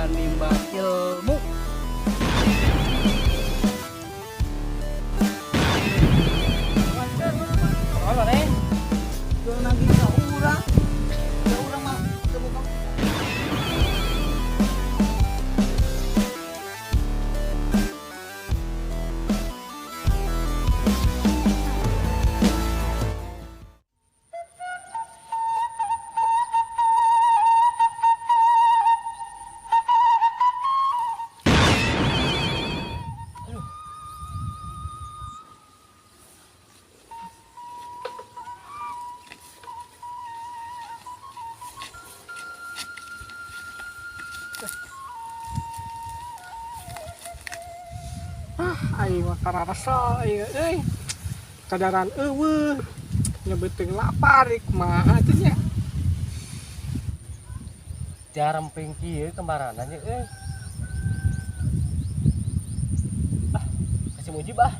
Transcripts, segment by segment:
Menimba ilmu. Apa nih? Jual nagih ka urang. Da urang mah teu boga. Ah, aing mah kararasa ieu euy. Kadaran eueuh. Nya beuteung lapar ieu kumaha teh nya. Jarang kieu kembarana nya euy. Ah, kasih Mujib ah.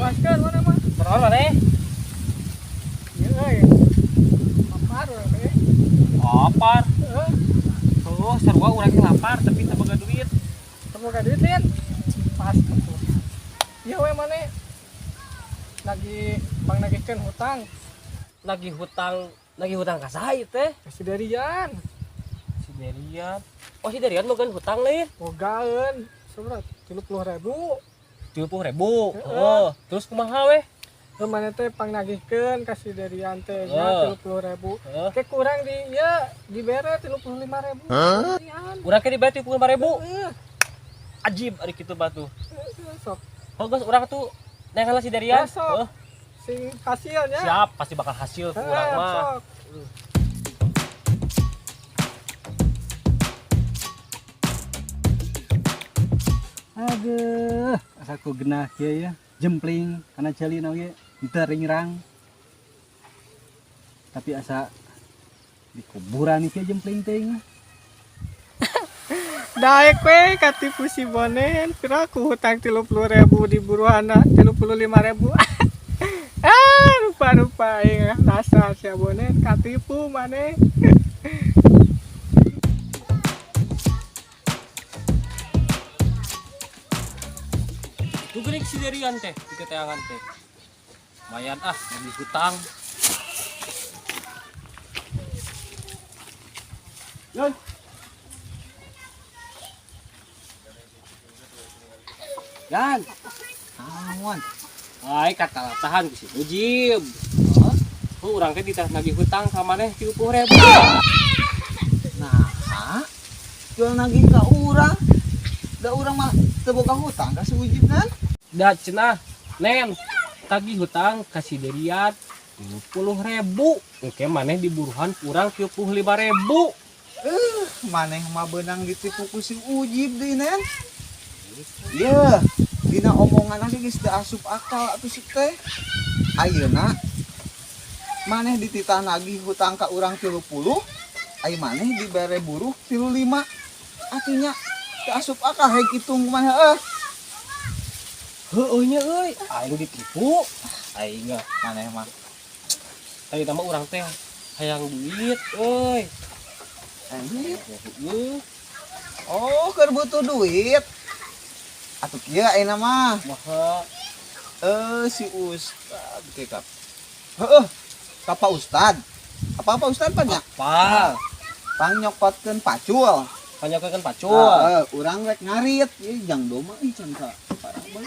Puaskeun mana mah? Kunaon maneh? Ieu euy. Lapar urang teh. Lapar. Heeh. Oh, sarua urang ge lapar tapi teu boga duit. Teu boga duit lin. Pas tuh. Ieu we maneh. Lagi bang nagihkeun hutang. Nagih hutang ka saha ieu teh? Ka si Derian. Si Derian. Oh, si Derian boga hutang lain. Bogaeun. Sabaraha? 30.000. 30.000. Heeh. Oh, terus kumaha weh? Heuh, maneh teh pangnagihkeun ka si Derian teh nya 30.000. Heeh. Ke kurang di ieu dibere 35.000. Derian. Urang ke dibere 35.000. Heeh. Ajib ari kitu batu. Heeh, sok. Oh, geus urang tuh neangan si Derian. Ya, sok. Heeh. Sing hasilnya. Siap, pasti bakal hasil ku urang mah. Sok. Aduh, asa ku genah kieu ya. Jempling kana ceuli oge teu ringrang. Tapi asa di kuburan kieu jempling teh mah. Daek we katipu si Bonen, pira ku hutang 30.000 di buruhana 35.000. Ah, rupa-rupa aing rasa si Bonen katipu maneh. Itu geuning si Derian teh, di keteangan teh. Lumayan ah, beli hutang. Yan. Yan. Awan. Ai kata tahan ku si Mujib. Oh, urang teh ditah nagih hutang ka maneh 30.000. Nah, jual nagih ka urang. Da urang mah teu boga hutang ka si Ujib kan? Da cenah, Nen, tagih hutang ka si Derian 30.000. Engke maneh diburuhan kurang 35.000. Maneh mah beunang ditipu ku si Ujib deui, Nen. Yeuh, dina omongan ge geus teu asup akal atuh si teh. Ayeuna maneh dititah nagih hutang ka urang 30, ai maneh dibere buruh 35. Atunya teu asup akal heg hitung kumaha heuh. Heueuh nya euy, aing ditipu. Aing mah Maneh mah tadi tambah urang teh hayang duit euy. hayang duit. Heeh. Oh, keur butuh duit. Atuh kieu ayeuna mah. Kumaha? Si Ustad ke kap. Heeh. Ka Pak Ustad. Apa-apa Ustad pan nya? Apa? Pang nyokotkeun pacul. Panyokotkeun pacul. Heeh, urang rek ngarit. Ieu jang doma ih can ka parah bae.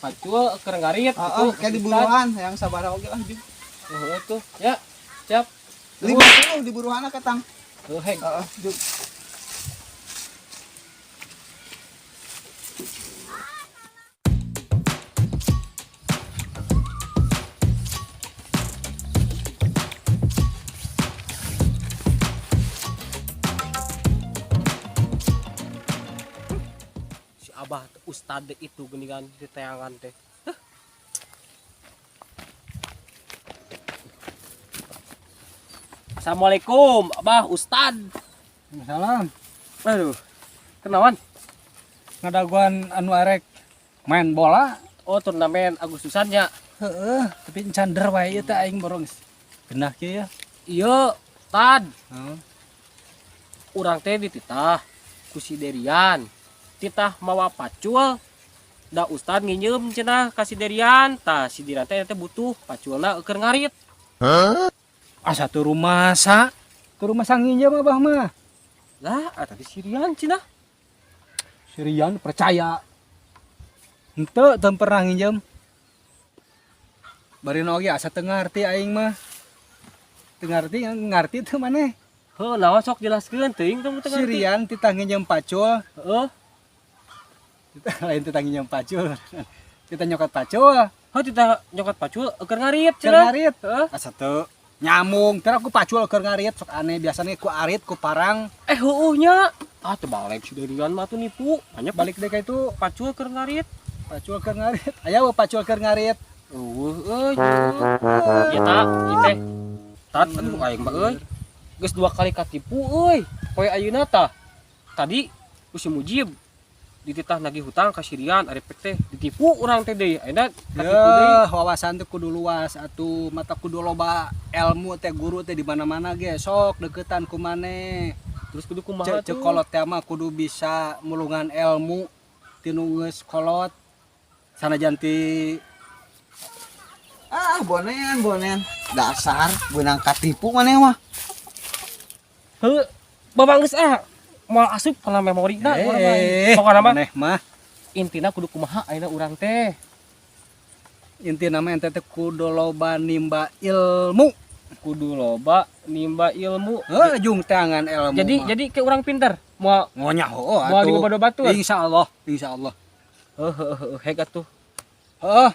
Pacul keur ngarit Heeh, kayak di buruhan hayang sabaraha oge lah jeung. Heeh tuh. Ya, siap. 50 di buruhanna ketang. Heuh, heg. Heeh, jeung. Si Abah Ustad itu geningan di tayangan teh. Heh. Assalamualaikum, Abah Ustad. Salam. Aduh. Kenawan? Ngadaguan anu arek main bola. Oh, turnamen Agustusan nya. Heeh, tapi encan der wae ieu teh aing borong genah kieu ya. Iya, Tad. Heeh. Urang teh dititah ku si Derian. Titah mawa pacul. Da ustad nginjem cenah ka si Derian. Tah si Derian teh teh butuh paculna keur ngarit. Asa teu rumasa. Teu rumasa nginjem abah mah. Lah, tadi si Rian cenah. Si Rian percaya. Henteu teu pernah nginjem. Barina oge asa teu ngarti aing mah. Teu ngarti, ngarti teu maneh. Heuh, naon sok jelaskeun teuing teu Si ngarti. Rian titah nginjem pacul. Heeh. Titah lain titah nginjem pacul. Titah nyokot pacul. Heuh, titah nyokot pacul keur ngarit Keur cenah. ngarit. Heeh. Asa teu nyamung. Teu aku pacul keur ngarit sok aneh biasanya ku arit ku parang. Eh, heueuh nya. Ah, teu balik si Derian mah tuh nipu. Hanya Balik deui ka itu pacul keur ngarit. pacul keur ngarit. Aya we pacul keur ngarit. Eueuh euy. Ieu ta, ieu teh. Tat, aduh aing mah euy. Geus 2 kali katipu euy. Poe ayeuna tah. Tadi ku si Mujib dititah nagih hutang ka si Rian ari pek teh ditipu urang teh deui. Ayeuna katipu deui. Yeuh, wawasan teh kudu luas atuh, mata kudu loba ilmu teh guru teh di mana-mana ge sok deukeutan ku maneh. Terus kudu kumaha Cek tuh? kolot teh mah kudu bisa mulungan ilmu tinu geus kolot sanajan ti Ah, bonen, bonen. Dasar beunang katipu maneh mah. Heuh, babang geus ah. Moal asup kana memori na urang mah. Pokona mah maneh mah intina kudu kumaha ayeuna urang teh. Intina mah ente teh kudu loba nimba ilmu. Kudu loba nimba ilmu. Heuh, jung tangan ilmu. Jadi mah. jadi ke urang pinter. Moal ngonya heuh moal atuh. dibodo batur. Insyaallah, insyaallah. Heuh heuh heuh heg atuh. Heuh,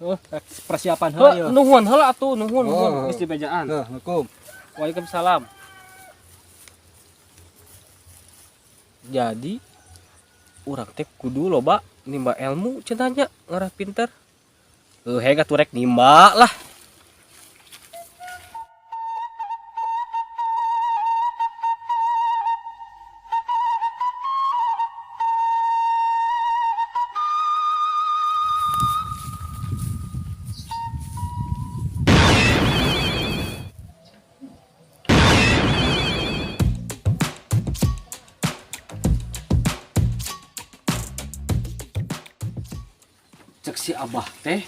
Heuh. persiapan heuh Heuh, nuhun heula atuh, nuhun nuhun Oh. geus dibejaan. Heuh, Assalamualaikum. Waalaikumsalam. Jadi urang teh kudu loba nimba ilmu cenah nya ngarah pinter. Heuh heg atuh rek nimba lah. Cek si abah teh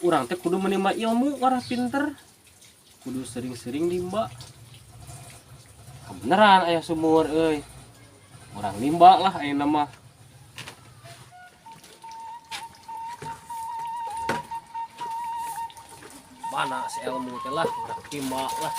urang teh kudu menimba ilmu ngarah pinter, kudu sering-sering nimba. Kebenaran aya sumur euy, urang nimba lah ayeuna mah. Mana si ilmu teh lah, urang timba lah.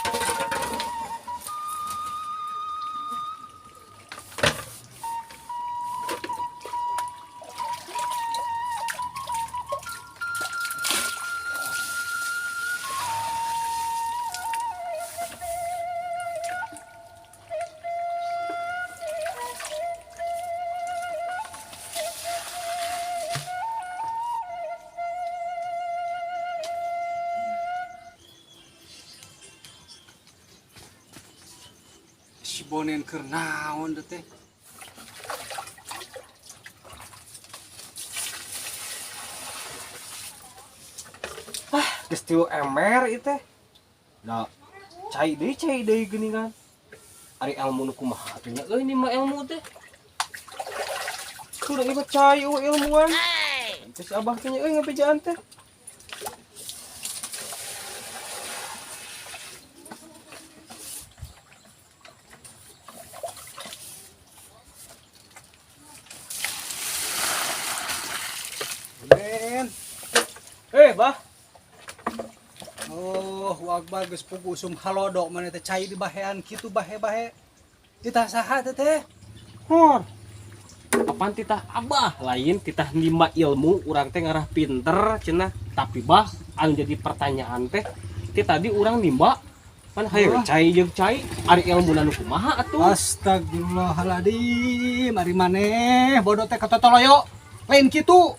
Si Bonen keur naon teh? Ah, geus 3 ember ieu teh. Da, cai deui geuningan. Ari ilmu nu kumaha atuh nya euy nimba ilmu teh. Kudu ieu cai eueuh ilmuan. Terus abah teh nya euy ngabejaan teh. Ben. Bah. Oh, Akbar geus pugu usum halodo maneh teh cai di bahean kitu bahe-bahe. Titah saha teh teh? Hor. Apaan titah abah lain titah nimba ilmu urang teh ngarah pinter cenah. Tapi bah anu jadi pertanyaan teh ti tadi urang nimba pan hayo Wah. cai jeung cai ari ilmu nu kumaha atuh. Astagfirullahaladzim, ari maneh bodoh teh katotoloyo. Lain kitu.